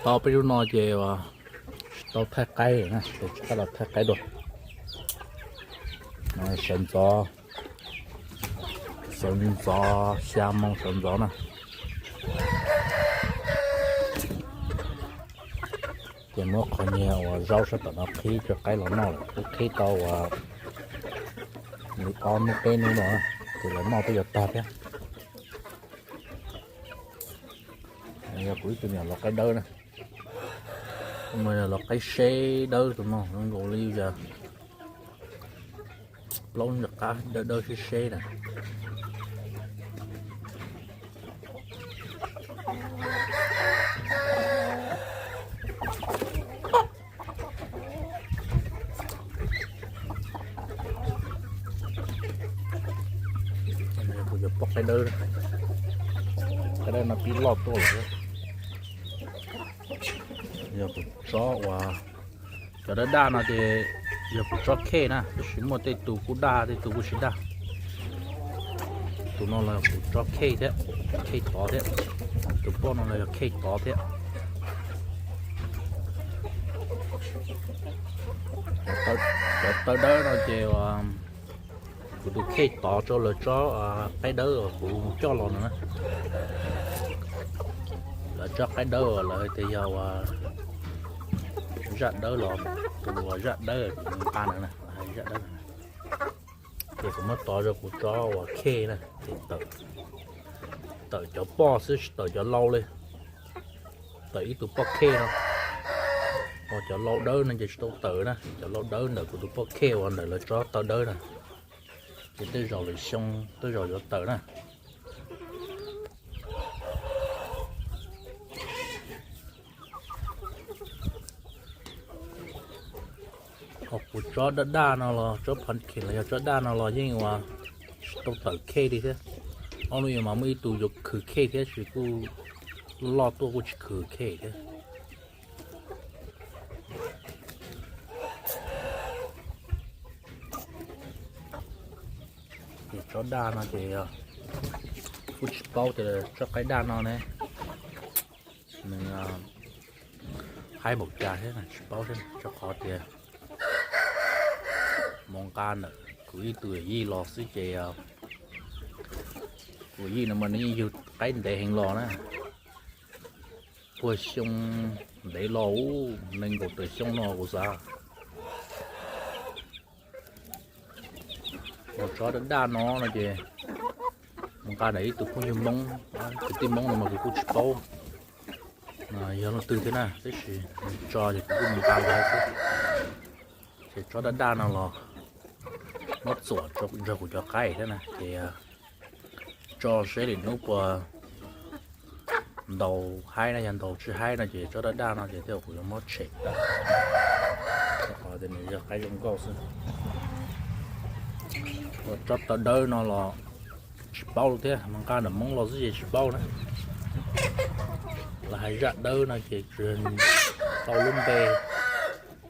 Tau peb lub no ces tsis tau thaij qaib na, ces tsis tau los thaij qaib dua. Sawv ntxov, sawv ntxov xya moo sawv ntxov na. Ces muab qhov nyiag uas zaub sab tom no qhib rau qaib los noj lawm, twb qhib tau uas li ob hnub peb hnub no, ces los noj twb yuav tag thiab. Yog kuv ib tug niam los qaib dawb na, los qaib seb dawb tus no zoo nkaus li yog plaub ntsag qab dawb dawb seb seb na. Kuv cov poj qaib dawb, qaib dawb no pib loj tuaj lawm. Yog kuv tsob uas cov daj daj no ces yog kuv tsob khej na, tab sis muaj tej tus kuj daj tej tus kuj tsis daj. Tus no los yog kuv tsob khej thiab, khej tod thiab. Tus poj no los yog khej tod thiab. Cov taw dawb no ces kuv tus khej tod rau lawv tsob qaib dawb uas kuv coj los no na. Lawv tsob qaib dawb uas lawv tias yog uas zaj dawb los, tus uas zaj dawb kuv nqa na, zaj dawb. Ces kuv muab tod rau kuv tsob uas khej na, ces tawm cov poj xwb tsis tawm cov lau li. Tawm ib tug poj khej no, uas cov lau dawb no ces tsis tau tawm na, cov lau dawb ntawm kuv tus poj khej uas ntawm lawv tsob taw dawb na, ces tej zaum lwm xyoo tej zaum yuav tawm na. Ho kuv tsob daj daj no los tsob pumpkin los yog tsob daj no los yeej uas tsis tau tawm khej li thiab. Ob lub mas muaj ib tug yuav khwv khej thiab sis kuj loj tuaj kuj tsis khwv khej thiab. Ces tsob daj no ces kuj tsis paub tias tsob qaib daj no ne, nws haib npaum cas thiab tsis paub thiab, rau qhov tias mus nqa ntawm kuv ib tug yij los xwb ces kuv yij no mas nws yeej yug qaib ntev heev los na, puag xyoo ntev los, nees nkaum tawm xyoo no kuv xav. Mus tsob daj daj no no ces mus nqa ntawm ib tug phooj ywg Hmoob, kwv tij Hmoob no mas kuv kuj tsis paub yog leej twg thiab na, tab sis nws tso ces kuv kuj mus nqa ntawd xwb. Ces tsob daj daj no los muab txuam nrog kuv cov qaib thiab na, ces tso seb lwm hnub puas ntaus haib na, yog ntaus tsis haib no ces tsob daj daj no ces tej zaum kuv yuav muab tshem tawm, rau qhov tias nws yog qaib zoo nkauj xwb. Tsob taw dawb no los tsis paub thiab, mus nqa ntawm Hmoob los xwb ces tsis paub na. Lawv hais zaj dawb no ces tsuas tau lub npe,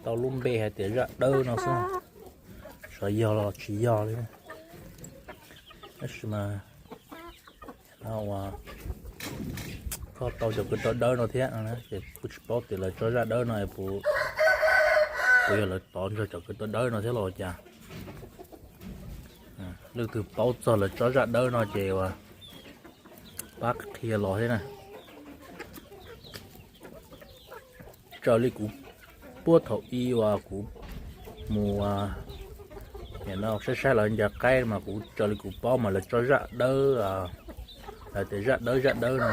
tau lub npe hais tias zaj dawb no xwb, xyov yog los tsis yog li. Tab sis mas no uas koj tau cov kwv tau dawb no thiab ces kuj tsis paub tias lawv tsob zaj dawb no puas yog lawv tov nrog cov kwv tau dawb no thiab los cas. Leej twg paub txog lawv tsob zaj dawb no ces uas pab qhia los thiab na. Raws li kuv puab thaum ub uas kuv mus saib saib lawv ncaws qaib mas kuv raws li kuv paub mas lawv tsob zaj dawb, lawv tias zaj dawb zaj dawb no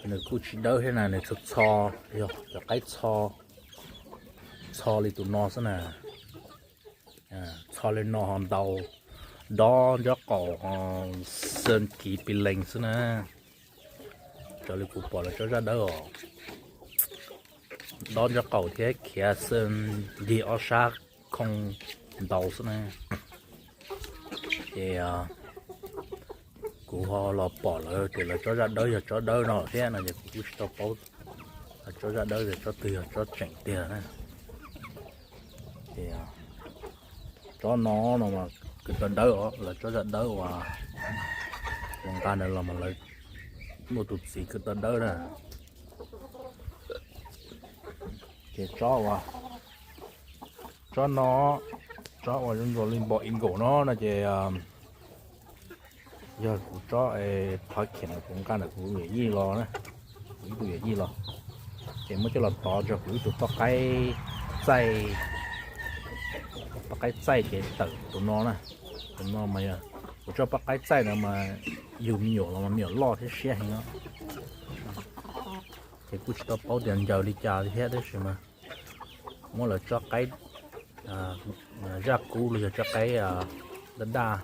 nws kuj tsis dawb thiab na, nws txho txho, yog cov qaib txho, txho li tus no xwb na. Txho li no ho ntaus dob ncob qaum ho xeeb kiv pis lees xwb na. Raws li kuv pom lawv tsob zaj dawb os, dob ncob qaum thiab khiav xeeb ncig ob sab khoo ntaus xwb na. Ces kuv ho los pom lawv tias lawv tsob zaj dawb yog tsob dawb no thiab no ces kuv kuj tsis tau paub tsob zaj dawb tias tsob twg yog tsob tseem tiag na. Ces tsob no no mas kwv tau dawb os, lawv tsob zaj dawb uas nqa ntawd los mas lawv muaj tus txiv kwv tau dawb na. Ces tsob uas, tsob no, tsob uas zoo nkaus li npog eagle no no ces yog kuv tsob pumpkin no kuv nqa ntawm kuv yawm yij los na, kuv ib tug yawm yij los, ces muab coj los tov rau kuv ib tug toj qaib txaij, toj qaib txaij ces tawm tus no na. Tus no mas yog kuv tsob toj qaib txaij no mas yug me nyuam los mas me nyuam loj thiab siab heev no. Ces kuj tsis tau paub tias ncaws li cas li thiab tab sis mas muab lawv tsob qaib zaj kub los yog tsob qaib daj daj,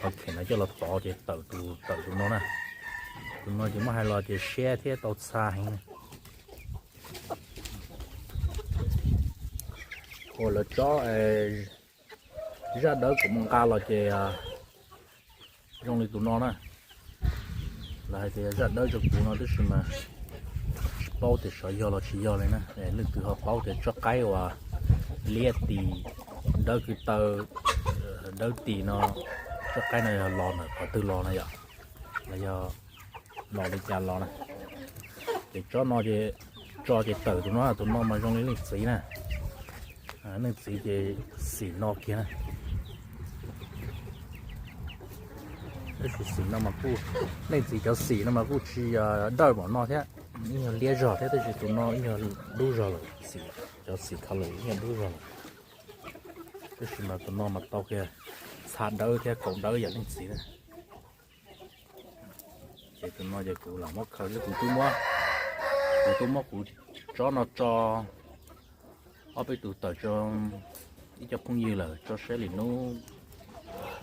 pumpkin no coj los tov ces tawm tus, tawm tus no na. Tus no ces muab hais los ces siab thiab tau txha heev. Uas lawv tsob zaj dawb kuv mus nqa los ces zoo li tus no na. Lawv hais tias zaj dawb rau kuv no tab sis mas tsis paub tias xyov yog los tsis yog li na. Leej twg ho paub tias tsob qaib uas liab tis, dawb kwv taw, dawb tis no, tsob qaib no yog los ntawm qhov twg los na yom, los yog los li cas los na. Ces tsob no ces tso ces tawm tus no, tus no mas zoo li leej txiv na. Leej txiv ces xim no kiag na. Tab sis xim no mas kuj, leej txiv cov xim no mas kuj tsis dawb npaum no thiab, ib nyuag liab zog thiab, tab sis tus no ib nyuag dub zog lawm, cov xim color ib nyuag dub zog lawm. Tab sis mas tus no mas tau kiag txha dawb thiab kaus dawb yam leej txiv na. Ces tus no ces kuv lam muab khaws thiab kuv twb muab, kuv twb muab kuv tsob no tso ob peb tus tawm rau ib co phooj ywg lawm, tso saib lwm hnub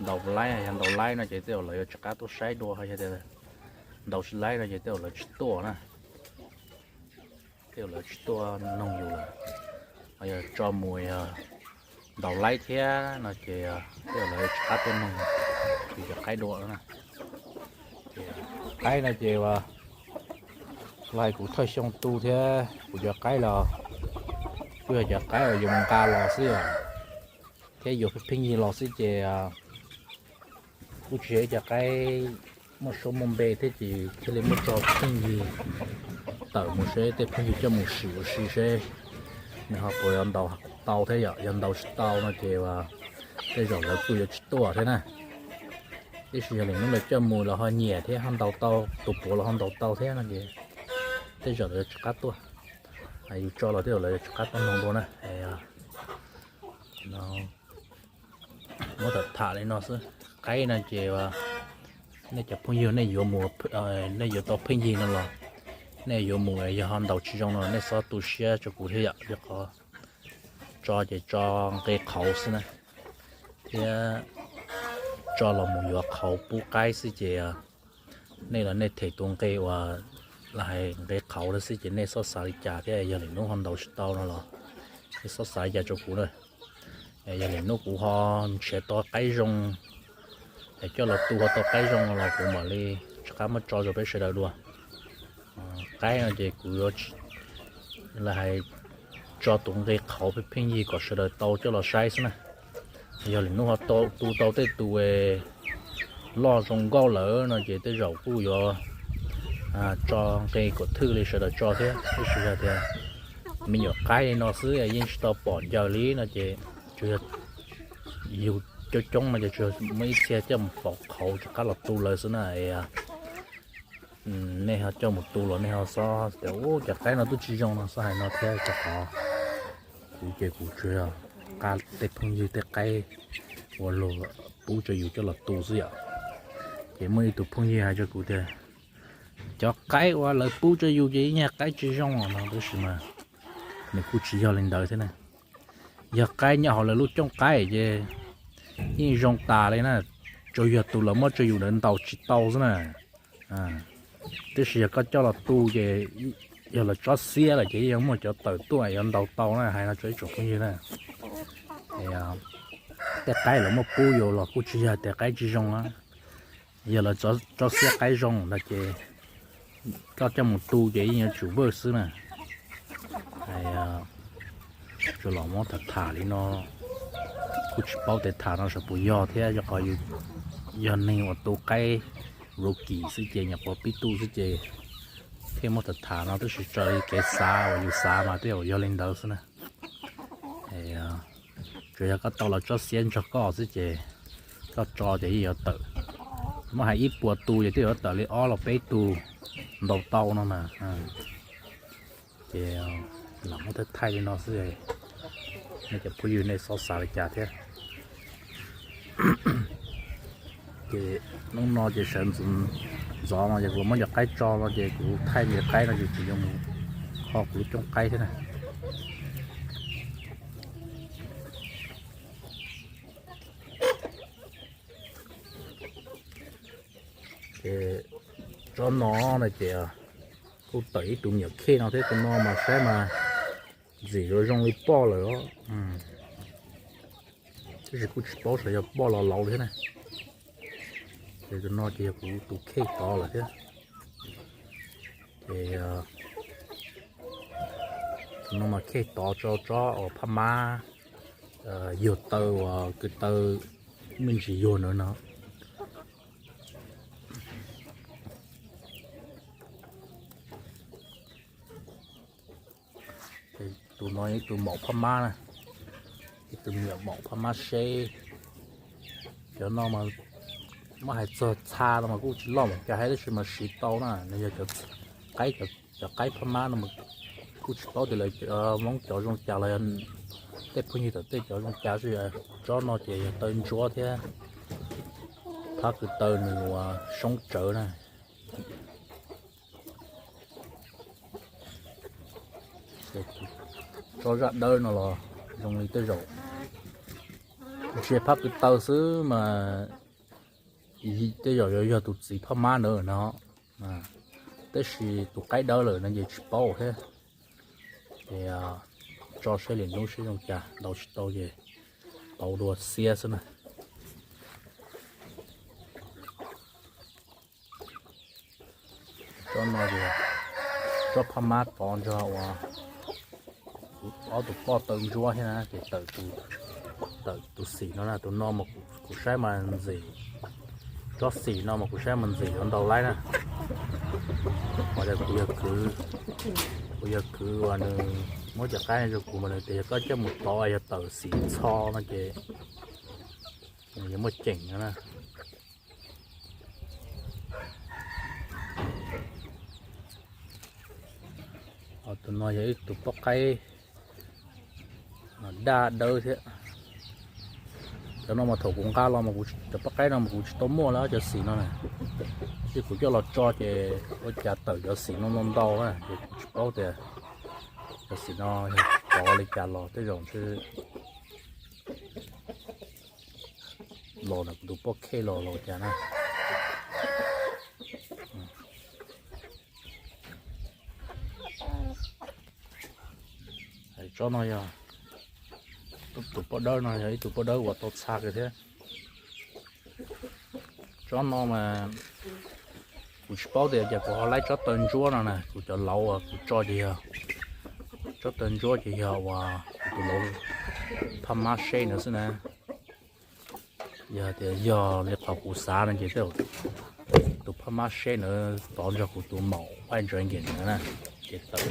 ntaus laib, yog ntaus laib no ces tej zaum lawv yuav rov qab tuaj saib dua, yog tias ntaus tsis laib no ces tej zaum lawv tsis tuaj na. Tej zaum lawv tsis tuaj noog yus lawm, ho yog tso mus yog ntaus laib thiab no ces tej zaum lawv tsis qab tuaj noog yus cov qaib dua na. Qaib no ces lais kuv thawj xyoo tu thiab kuv cov qaib los kuj yog cov qaib uas yuav mus nqa los xwb os, thiab yuav pheej yig los xwb ces kuj tsis yog ib cov qaib muaj suab muaj npe thiab ces thiaj li muab tso pheej yig tawm mus seb tej pheej yig coj mus sim ua si seb nws ho puas yuav ntaus tau thiab yom. Yog ntaus tsis tau no ces tej zaum lawv kuj yuav tsis tuaj thiab na. Tiam sis yog lwm hnub lawv coj mus los ho nyiam thiab ho ntaus tau, tus puav los ho ntaus tau thiab no ces tej zaum lawv yuav tsis qab tuaj. Yus tso los tej zaum lawv yuav tsis qab tuaj noog dua na. Muab tham tham li no xwb. Qaib no ces nej cov phooj ywg nej yuav mus, nej yuav tau pheej yig no los nej yuav mus yog ho ntaus tsis zoo no nej txhob tu siab rau kuv thiab yom. Yog qhov tso ces tso nqe qhauv xwb na, thiab tso los mus yuav qhauv pub qaib xwb ces nej los nej them tus nqe uas lawv hais nqe qhauv lawm xwb ces nej txhob xav li cas thiab yog lwm hnub ho ntaus tsis tau no los nej txhob xav li cas rau kuv na. Yog lwm hnub kuv ho nrhiav tau qaib zoo es coj los tu ho tau qaib zoo no los kuv mam li rov qab muab tso rau peb sawv daws dua. Qaib no ces kuv yuav lawv hais tso tus nqe qhauv pheej yig kom sawv daws tau coj los saib xwb na. Yog lwm hnub ho tu tau tej tus loj zoo nkauj lawm no ces tej zaum kuj yuav tso nqe kom thwj li sawv daws tso thiab. Tab sis yog tias me nyuam qaib li no xwb yeej tsis tau pom ncaws li no ces tsuas yog yus coob coob no ces tsuas muaj ib txhia coj mus pom qhauv rov qab los tu lawv xwb na. Nej ho coj mus tu los nej ho xob tias ub cov qaib no twb tsis zoo no xob hais no thiab rau qhov kuv ces kuv tsuas yog nqa tej phooj ywg tej qaib uas luag pub rau yus coj los tu xwb yom. Ces muaj ib tug phooj ywg hais rau kuv tias cov qaib uas lawv pub rau yus ces ib nyuag qaib tsis zoo no, tab sis mas nws kuj tsis yog li ntawd thiab na. Yog qaib nyob hauv lawv lub cooj qaib ces yeej zoo tas li na, tsuas yog tus lawv muab rau yus ntawd ntaus tsis tau xwb na. Tab sis yog koj coj los tu ces yog lawv tsob xiab lawm ces yeej muaj cov tawm tuaj yuav ntaus tau na, hais no rau ib tsoom phooj ywg na. Tej qaib lawv muab pub yus los kuj tsis yog tias qaib tsis zoo na, yog lawv tsob xiab qaib zoo no ces koj coj mus tu ces yeej yuav tsum vwj xwb na. Tsuas los muab tham tham li no, kuj tsis paub tias tham no sav puas yog thiab, yog qhov yus yog neeg uas tu qaib rookie xwb ces nyuam qhuav pib tu xwb ces thiaj muab tham tham no, tab sis raws li kev xav uas yus xav mas twb yog li ntawd xwb na. Tsuas yog koj tau los tsob xiab nrog koj xwb ces koj tso ces yeej yuav tawm. Muab hais ib puas tus ces twb yuav tawm li ob los peb tus ntaus tau no mas. Ces lam muab thaij thaij li no xwb, nej cov phooj ywg nej xob xav li cas thiab. Ces hnub no ces sawv ntxov no ces kuv muab cov qaib tso no ces kuv thaij li qaib no ces kuv yuav mus kho kuv lub cooj qaib thiab na. Ces tsob no no ces kuj tawm ib tug me nyuam khej no thiab, tus no mas saib mas ntxim zoo zoo li poj lawm os. Tab sis kuj tsis paub xyov yog poj los laus thiab na. Ces tus no ces yog kuv tus khej tod lawm thiab. Ces tus no mas khej tod tso tsob uas phab mab yuag taw uas kwv taw me ntsis yuag ntawd no. Tus no yog ib tug maum phab mab na, ib tug me nyuam maum phab mab seb. Cov no mas muab hais txog txha no mas kuj tsis loj mus cas heev tab sis mas siv tau na, nws yog cov qaib, cov qaib phab mab no mas kuj tsis paub tias lawv Hmoob cov zoo cas los yog tej phooj ywg tom tej cov zoo cas, tsob no ces yog taw ntsuab thiab phab kwv taw nws uas soob tsawv na. Tsob zaj dawb no los zoo li tej zaum ntsia phab kwv taw xwb mas tej zaum yuav yog tus txiv phab mab ntawd no, tab sis tus qaib dawb lawm no ces tsis paub thiab. Ces tso seb lwm hnub seb zoo cas, ntaus tsis tau ces pauv dua xiab xwb na. Tsob no ces tsob phab mab tod nrog uas ob tug poj taw ntsuab thiab na, ces tawm tus xim no na, tus no mas kuv saib mas ntxim, tsob xim no mas kuv saib mas ntxim yuav ntau laib na. Ho yog kuv yog kwv, kuv yog kwv uas nws muab cov qaib rau kuv mas nws tias yog koj coj mus tov yog tawm xim txho no ces nws yuav muaj ceem no na. Tus no yog ib tug poj qaib daj dawb thiab. Cov no mas thaum kuv nqa los mas cov poj qaib no mas kuv tsis tau muaj li cov xim no na, ces kuv coj los tso ces ua cas tawm cov xim no ntau ntau na, ces kuv tsis paub tias cov xim no yog tov li cas los tej zaum ntshe los ntawm kuv tus poj khej los los cas na. Tsob no yog, tus poj dawb no yog ib tug poj dawb uas tau txha kawg thiab. Tsob no mas kuv tsis paub tias cas kuv ho laib tsob taw ntsuab no na, kuv cov lauv uas kuv tso ces yog tsob taw ntsuab ces yog uas kuv tus lauv phab mab seb ntawd xwb na. Yog tias yog li qhov kuv xav no ces tej zaum tus phab mab seb ntawd tov nrog kuv tus maum vaj ntsaws nkem ntawd na, ces tawm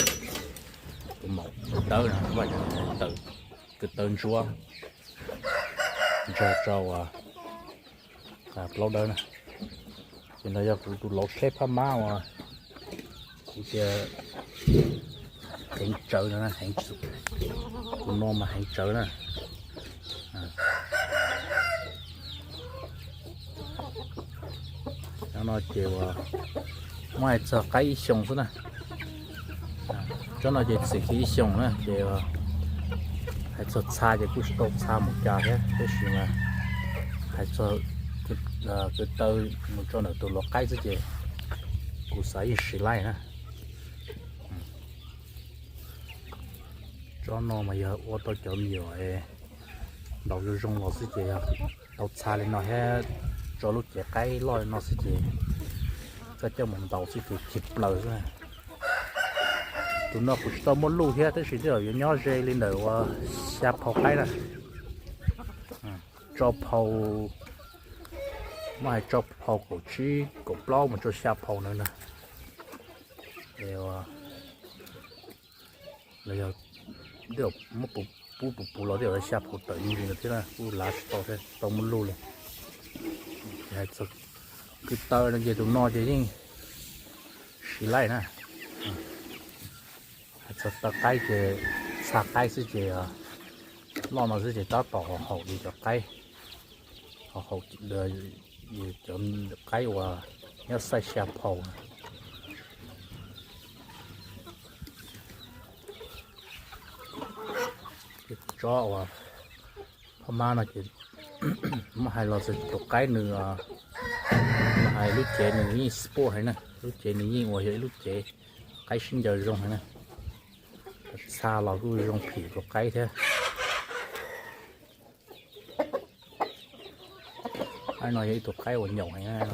tus maum dawb no vaj tawm kwv taw ntsuab nrog rau plaub dawb na. Ces no yog kuv tus lauv seb phab mab uas kuv tias heev tsawv no, tus no mas heev tsawv na. Cov no ces uas muab hais txog qaib ib xyoos xwb na. Tsob no ces txim kiv ib xyoos na ces hais txog txha ces kuj tsis tau txha mus cas thiab, tab sis mas hais txog kwv taw mus rau ntawm tus lau qaib xwb ces kuv xav yeej siv laij na. Tsob no mas yog ua tau cov me nyuam ntaus zoo zoo los xwb ces yog tau txha li no thiab tso lub cev qaib loj li no xwb ces koj coj mus ntaus xwb ces cig plaws xwb. Tus no kuv tsis tau muaj luj thiab tab sis tej zaum yuav nyob ze li ntawm uas xya phau qaib na. Tsau phau, muab hais tsau phau kaum tsib kaum plaub mus rau xya phau ntawd na. Es los yog muab pub pub pub los twb yog xya phaum tawm me ntsis no thiab na, kuj lav tsis tau thiab, tsis tau muaj lug li. Hais txog kwv taw no ces tus no ces yeej siv laij na. Hais txog taw qaib ces txha qaib xwb ces loj no xwb ces tab tom haum li cov qaib, haum cov qaib uas nyob xaij xya phaum. Tsob uas phaj mab no ces muab hais los txog tus qaib nws, hais lub cev nws yeej sport heev na, lub cev nws yeej uas yog ib lub cev qaib sib ncaws zoo heev na. Txha los kuj zoo phim tus qaib thiab. Qaib no yog ib tug qaib uas nyaum heev.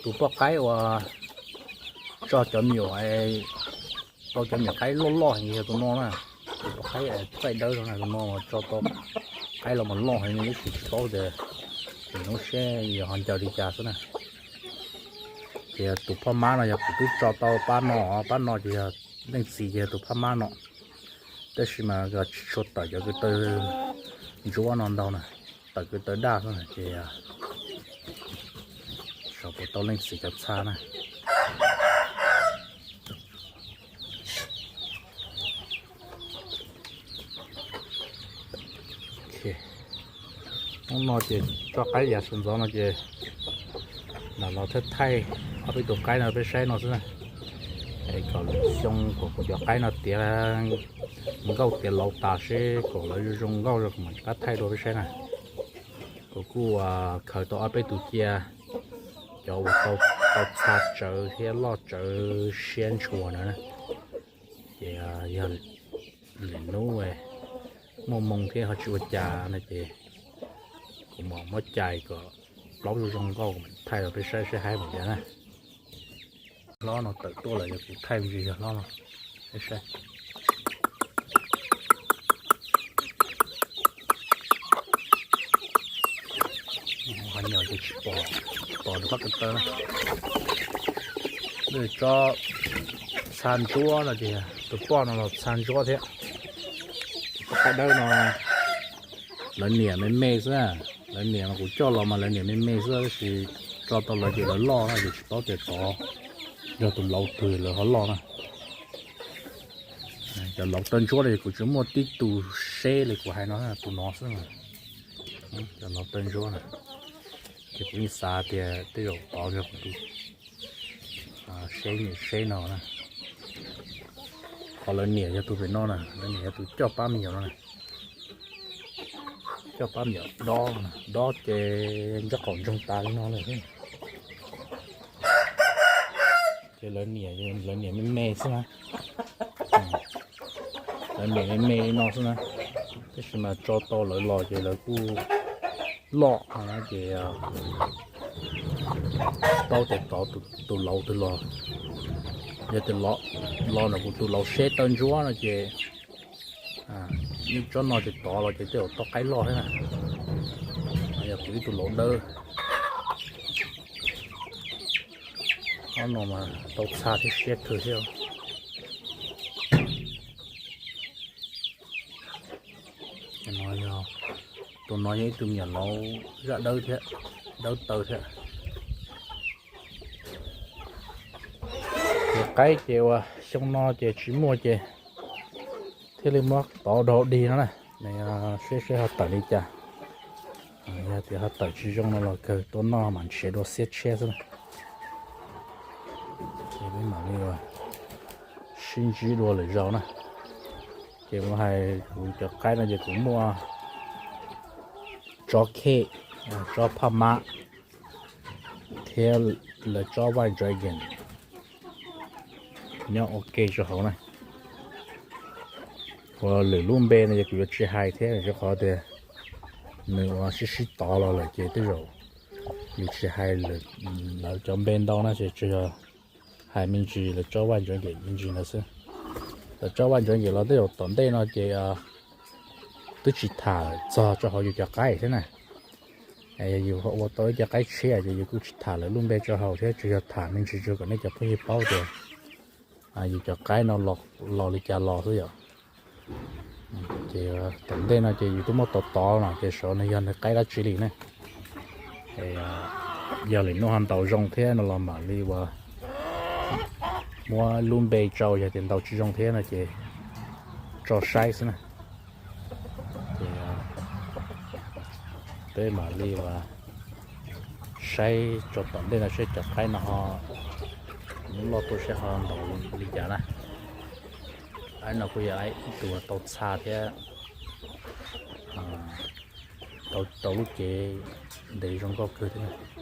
Tus poj qaib uas tso cov me nyuam, tau cov me nyuam qaib loj loj heev yog tus no na. Tus poj qaib thaij dawb no na, tus no tso tau qaib los mas loj heev li, tab sis tsis paub tias nws lub siab yog ho ncaws li cas xwb na. Ces tus phaj mab no yog kuv twb tso tau pab no, pab no ces yog leej txiv ces yog tus phaj mab no. Tab sis mas tsis tshua tawm cov kwv taw ntsuab no ntau na, tawm kwv taw daj xwb na ces xyov puas tau leej txiv cov txha na. Hnub no ces tso qaib yav sawv ntxov no ces lam los thaij thaij ob peb tus qaib no peb saib no xwb na. Es kom lwm xyoo kom kuv cov qaib no tiav nkauj tiav laus tas seb kom lawv zoo nkauj zoo kuv mam rov qab thaij dua peb saib na. Kuv kuj khaws tau ob peb tus cia, cov uas tau txha tsawv thiab loj tsawv siab ntshua na. Ces yog lwm hnub muaj moo thiab ho tsis ua cas no ces kuv mam muab cais kom plaub zoo zoo nkauj kuv mam thaij los peb saib seb haib npaum cas na. Hlob no tawm tuaj lawm yog kuv thaij me ntsis yog hlob no. Peb saib. Ho nyuam ces tsis pom, tsis pom nws qab ko taw na. Tsob txha ntsuab no ces tus poj no los txha ntsuab thiab. Tus poj qaib dawb no lawv niam me me xwb, lawv niam mas kuv coj los mas lawv niam me me xwb tab sis tso tau lawv ces lawv loj na, ces tsis paub tias tod yog tus laus twg lawv ho loj na. Cov laus taw ntsuab no kuv tsuas muaj tib tus seb li kuv hais no, tus no xwb na. Cov laus taw ntsuab na, ces kuv yeej xav tias tej zaum tod yog kuv tus seb niam seb no na. Qhov lawv niam yog tus pem no na, lawv niam yog tus coj pab me nyuam no na. Coj pab me nyuam dob, dob ces ntsaj qaum ntsoog tas li no lawm. Ces lawv niam, lawv niam me me xwb na. Lawv niam me me li no xwb na, tab sis mas tso tau lawv los ces lawv kuj loj no ces paub tias tod tus laus twg los. Yog tias los ntawm kuv tus laus seb taw ntsuab no ces yeej tsob no ces tod los ces tej zaum tau qaib loj thiab na. Yog kuv ib tug laus dawb, ob no mas tau txha thiab siab kawg thiab. Tus no yog ib tug me nyuam laus zaj dawb thiab, dawb taw thiab. Ces qaib ces uas xyoo no ces tsis muaj ces thiaj li muab tov dhau dig no na. Seb seb ho tawm li cas. Yog tias ho tawm tsis zoo no los kawg tuaj noj mas nrhiav dua xiab tshiab xwb na. Ces peb mam li sib ntsib dua lwm zaus na. Ces kuv hais kuv cov qaib no ces kuv muaj tsob khej, tsob phaj mab thiab lawv tsob white dragon nyob ua ke rau hauv na. Ua lwm lub npe no ces kuv yuav tsis hais thiab rau qhov tias nws ua sib sib tov los lawm ces tej zaum yus tsis hais lawv cov npe ntau na, ces tsuas yog hais me ntsis lawv tsob vaj ntsuav nkem me ntsis ntawd xwb. Lawv tsob vaj ntsuav nkem los tej zaum tom ntej no ces twb tsis tham txog rau hauv yus cov qaib thiab na. Yog yus ua tau ib co qaib tshiab ces yus kuj tsis tham lawv lub npe rau hauv thiab, tsuas yog tham me ntsis tsuag kom nej cov phooj ywg paub tias yus cov qaib no los li cas los xwb yom. Ces tom ntej no ces yus twb muab tov tov no ces saib nws yog nws qaib dab tsi li ne. Yog lwm hnub ho ntaus zoo thiab no los mam li ua muab lub npe rau, yog tias ntaus tsis zoo thiab no ces tso saib xwb na. Ces peb mam li ua saib tso tom ntej no saib cov qaib no ho loj tuaj saib ho ntaus li cas na. Aib no kuj yog ib tug tau txha thiab tau lub cev ntev zoo nkauj kawg thiab.